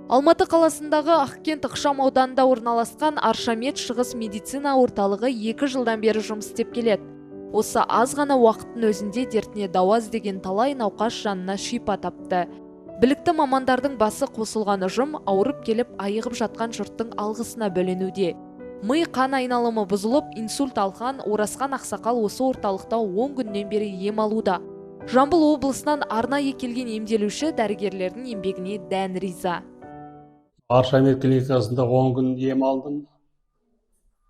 Алматы қаласындағы Ақкент ықшам ауданында орналасқан Аршамед шығыс медицина орталығы 2 жылдан бері жұмыс істеп келеді. Осы аз ғана уақыттың өзінде дертіне дауа іздеген талай науқас жанына шипа тапты. Білікті мамандардың басы қосылған ұжым ауырып келіп айығып жатқан жұрттың алғысына бөленуде. Ми қан айналымы бұзылып, инсульт алған Орасхан ақсақал осы орталықта 10 күннен бері ем алуда. Жамбыл облысынан арнайы келген емделуші дәрігерлердің еңбегіне дән риза. Аршамед клиникасында 10 күн ем алдым.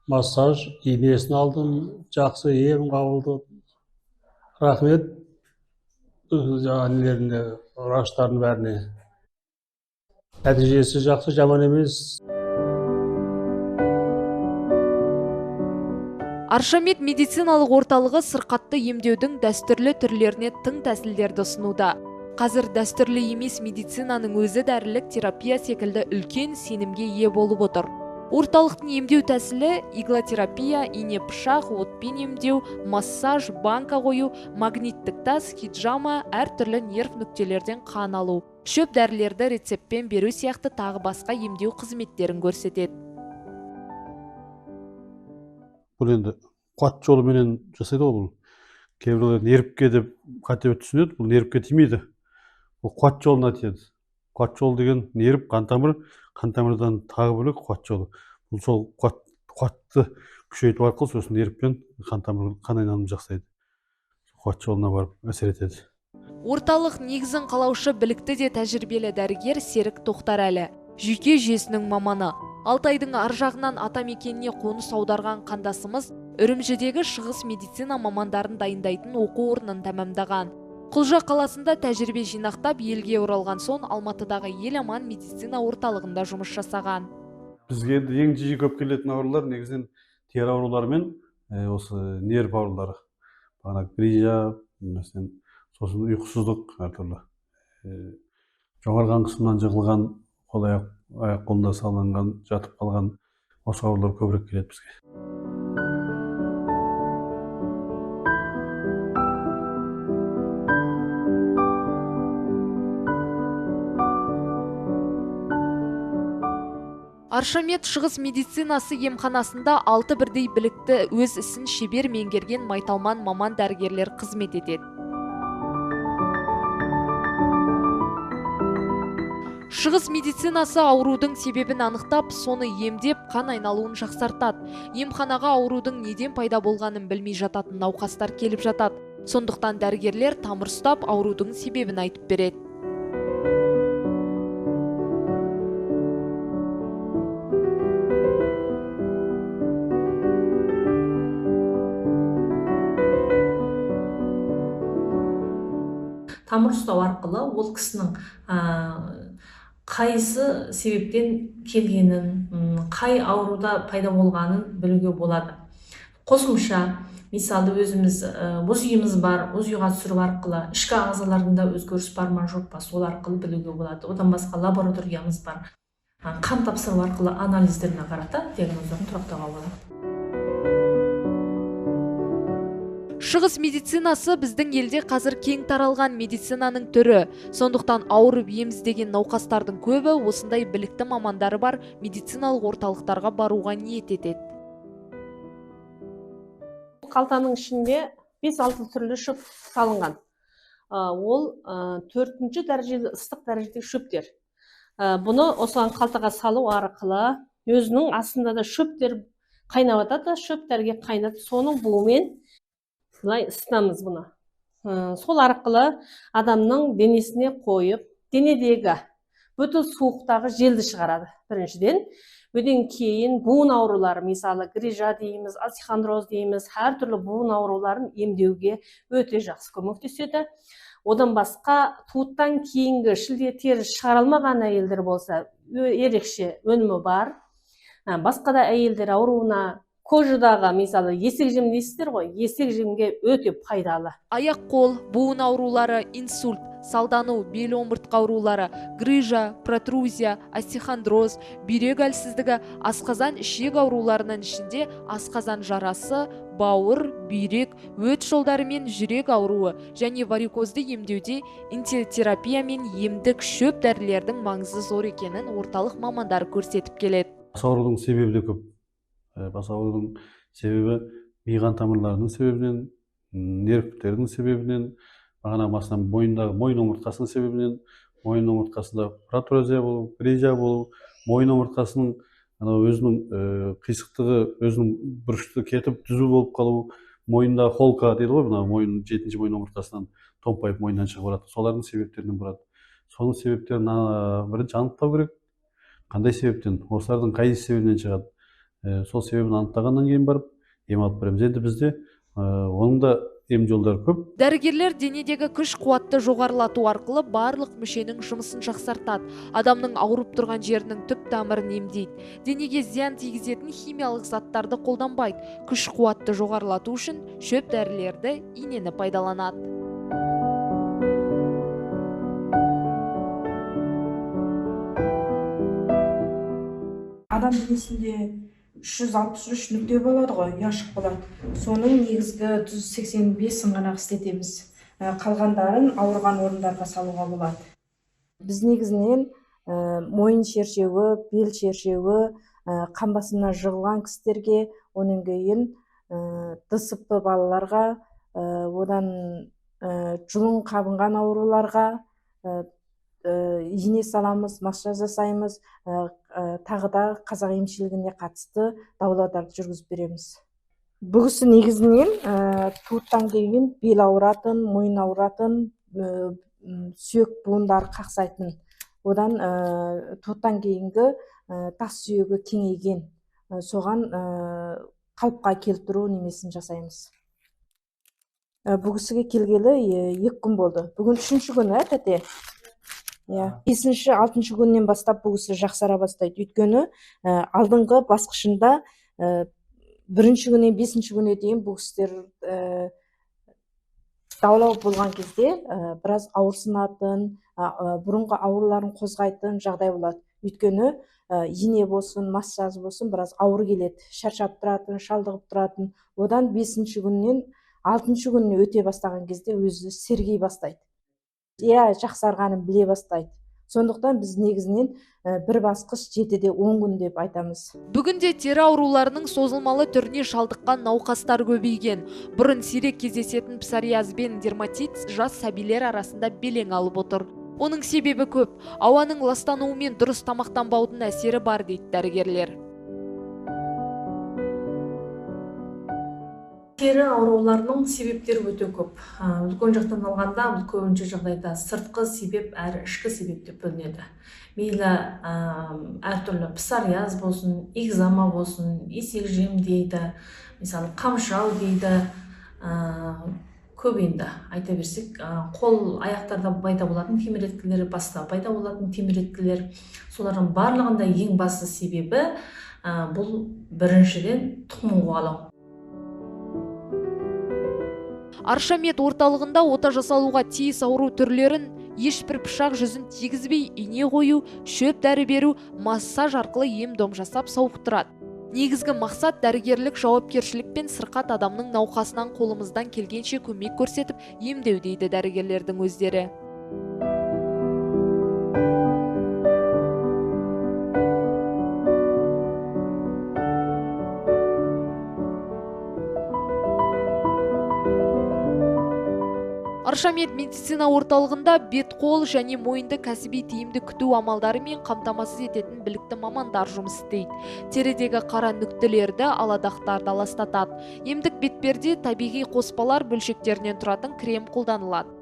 Массаж инесін алдым, жақсы ем қабылдадым. Рахмет нелеріне, врачтардың бәріне. Нәтижесі жақсы, жаман емес. Аршамед медициналық орталығы сырқатты емдеудің дәстүрлі түрлеріне тың тәсілдерді ұсынуда. Қазір дәстүрлі емес медицинаның өзі дәрілік терапия секілді үлкен сенімге ие болып отыр. Орталықтың емдеу тәсілі иглотерапия, ине пышақ, отпен емдеу, массаж, банка қою, магниттік тас, хиджама, әртүрлі нерв нүктелерден қан алу, шөп дәрілерді рецептпен беру сияқты тағы басқа емдеу қызметтерін көрсетеді. Бұл енді қуат жолыменен жасайды ғой бұл. Кейбіреулер нервке деп қате түсінеді, бұл нервке тимейді. Бұл қуат жолына тиеді. Қуат жолы деген нерв, қан тамыр, қан тамырдан тағы бөлек қуат жолы. Бұл сол қуатты күшейту арқылы сосын нервпен қан тамыр, қан айналымын жасайды. Қуат жолына барып әсер етеді. Орталық негізін қалаушы білікті де тәжірибелі дәрігер Серік Тоқтарәлі, жүйке жүйесінің маманы. Алтайдың ар жағынан атамекеніне қоныс аударған қандасымыз Үрімжідегі шығыс медицина мамандарын дайындайтын оқу орнын тәмамдаған. Құлжа қаласында тәжірибе жинақтап, елге оралған соң Алматыдағы Еламан медицина орталығында жұмыс жасаған. Бізге енді ең жиі көп келетін аурулар негізінен тері аурулары мен осы нерв аурулары. Бағана грижа, мәселен, сосын ұйқысыздық әртүрлі. Жоғары қан қысымынан жығылған, қол аяқ, аяқ қолында салынған, жатып қалған осы аурулар көбірек келеді бізге. Аршамед шығыс медицинасы емханасында 6 бірдей білікті өз ісін шебер меңгерген майталман маман дәрігерлер қызмет етеді. Шығыс медицинасы аурудың себебін анықтап, соны емдеп, қан айналуын жақсартады. Емханаға аурудың неден пайда болғанын білмей жататын науқастар келіп жатады. Сондықтан дәрігерлер тамыр ұстап, аурудың себебін айтып береді. Тамыр ұстау арқылы ол кісінің қайсы себептен келгенін, қай ауруда пайда болғанын білуге болады. Қосымша, мысалы, өзіміз УЗИ-міз бар, УЗИ-ға түсіру арқылы ішкі ағзаларында өзгеріс бар ма жоқ па, сол арқылы білуге болады. Одан басқа лабораториямыз бар. Қан тапсыру арқылы анализдеріне қарата диагноздарын тұрақтауға болады. Шығыс медицинасы біздің елде қазір кең таралған медицинаның түрі. Сондықтан ауырып ем іздеген науқастардың көбі осындай білікті мамандары бар медициналық орталықтарға баруға ниет етеді. Қалтаның ішінде 5-6 түрлі шөп салынған. Ол 4-ші дәрежелі ыстық дәрежедегі шөптер. Бұны осыған қалтаға салу арқылы өзінің астында да шөптер қайнап жатады, шөптерге қайнатып, соның буымен былай ысытамыз бұны. Сол арқылы адамның денесіне қойып, денедегі бүткіл суықтағы желді шығарады. Біріншіден, одан кейін буын аурулары, мысалы грижа дейміз, остеохондроз дейміз, әртүрлі буын ауруларын емдеуге өте жақсы көмектеседі. Одан басқа туыттан кейінгі шілде тері шығара алмаған әйелдер болса, ерекше өнімі бар. Басқа да әйелдер ауруына, кожадағы, мысалы, есек жем дейсіздер ғой, есек жемге өте пайдалы. Аяқ қол, буын аурулары, инсульт, салдану, бел омыртқа аурулары, грыжа, протрузия, остеохондроз, бүйрек әлсіздігі, асқазан ішек ауруларының ішінде асқазан жарасы, Бауыр, бүйрек, өт жолдары мен жүрек ауруы және варикозды емдеуде интелтерапия мен емдік шөп дәрілердің маңызы зор екенін орталық мамандары көрсетіп келеді. Бас аурудың себебі де көп. Бас аурудың себебі ми қан тамырларының себебінен, нервтердің себебінен, бағана басынан мойындағы мойын омыртқасының себебінен, мойын омыртқасында протрузия болу, грыжа болу, мойын омыртқасының өзінің қисықтығы, өзінің бұрышты кетіп түзу болып қалу, мойында холка дейді ғой, мына мойын 7-ші мойын омыртқасынан томпайып мойыннан шығып барады. Солардың себептерінен болады. Соның себептерін бірінші анықтау керек. Қандай себептен, осылардың қай себебінен шығады. Сол себебін анықтағаннан кейін барып ем алып береміз. Енді бізде оның да ем жолдары көп. Дәрігерлер денедегі күш қуатты жоғарылату арқылы барлық мүшенің жұмысын жақсартады. Адамның ауырып тұрған жерінің түп тамырын емдейді. Денеге зиян тигізетін химиялық заттарды қолданбайды. Күш қуатты жоғарылату үшін шөп дәрілерді, инені пайдаланады. Адам денесінде 363 нүкте болады ғой, ұяшық болады. Соның негізгі 185-ін ғана істетеміз. Қалғандарын ауырған орындарға салуға болады. Біз негізінен мойын шершеуі, бел шершеуі, қан басымына жығылған кісілерге, онан кейін ДСП балаларға, одан жұлын қабынған ауруларға ине саламыз, массаж жасаймыз, тағы да қазақ емшілігіне қатысты дауларды жүргізіп береміз. Бұл кісі негізінен туыттан кейін бел ауыратын, мойын ауыратын, сүйек буындары қақсайтын, одан туыттан кейінгі тас сүйегі кеңейген, соған қалыпқа келтіру немесін жасаймыз. Бұл кісіге келгелі 2 күн болды. Бүгін 3-ші күні, тәте. 5-ші, 6-шы күннен бастап бұл кісі жақсара бастайды. Өйткені алдыңғы басқышында 1-ші күннен 5-ші күнге дейін бұл кісілер даулау болған кезде біраз ауырсынатын, бұрынғы ауруларын қозғайтын жағдай болады. Өйткені ине болсын, массаж болсын, біраз ауыр келеді, шаршап тұратын, шалдығып тұратын. Одан 5-ші күннен 6-шы күніне өте бастаған кезде өзі сергей бастайды. Иә, жақсарғанын біле бастайды. Сондықтан біз негізінен бір басқыш 7-де 10 күн деп айтамыз. Бүгінде тері ауруларының созылмалы түріне шалдыққан науқастар көбейген. Бұрын сирек кездесетін псориаз бен дерматит жас сәбилер арасында белең алып отыр. Оның себебі көп. Ауаның ластануымен дұрыс тамақтанбаудың әсері бар дейді дәрігерлер. Тері ауруларының себептері өте көп. Үлкен жақтан алғанда бұл көбінше жағдайда сыртқы себеп әрі ішкі себеп деп бөлінеді. Мейлі әртүрлі псориаз болсын, экзема болсын, есек жем дейді, мысалы қамшау дейді, көп енді айта берсек, қол аяқтарда пайда болатын темірткілер, баста пайда болатын темірткілер, солардың барлығында ең басты себебі бұл біріншіден тұқым қуалау. Аршамед орталығында ота жасалуға тиіс ауру түрлерін ешбір пышақ жүзін тигізбей ине қою, шөп дәрі беру, массаж арқылы ем-дом жасап сауықтырады. Негізгі мақсат дәрігерлік жауапкершілік пен сырқат адамның науқасынан қолымыздан келгенше көмек көрсетіп емдеу дейді дәрігерлердің өздері. Аршамед медицина орталығында бет-қол және мойынды кәсіби тиімді күту амалдарымен қамтамасыз ететін білікті мамандар жұмыс істейді. Терідегі қара нүктелерді, аладақтарды аластатады. Емдік бетперде табиғи қоспалар бөлшектерінен тұратын крем қолданылады.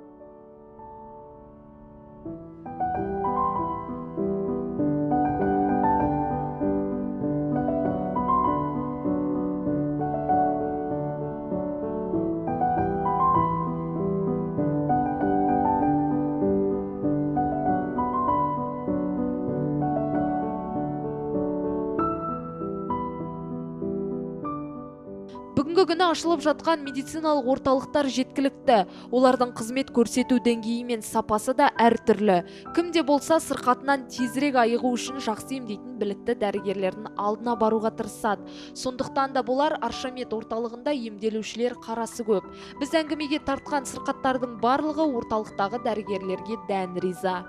Бүгінгі күні ашылып жатқан медициналық орталықтар жеткілікті. Олардың қызмет көрсету деңгейі мен сапасы да әртүрлі. Кім де болса сырқатынан тезірек айығу үшін жақсы емдейтін білікті дәрігерлердің алдына баруға тырысады. Сондықтан да болар, Аршамед орталығында емделушілер қарасы көп. Біз әңгімеге тартқан сырқаттардың барлығы орталықтағы дәрігерлерге дән риза.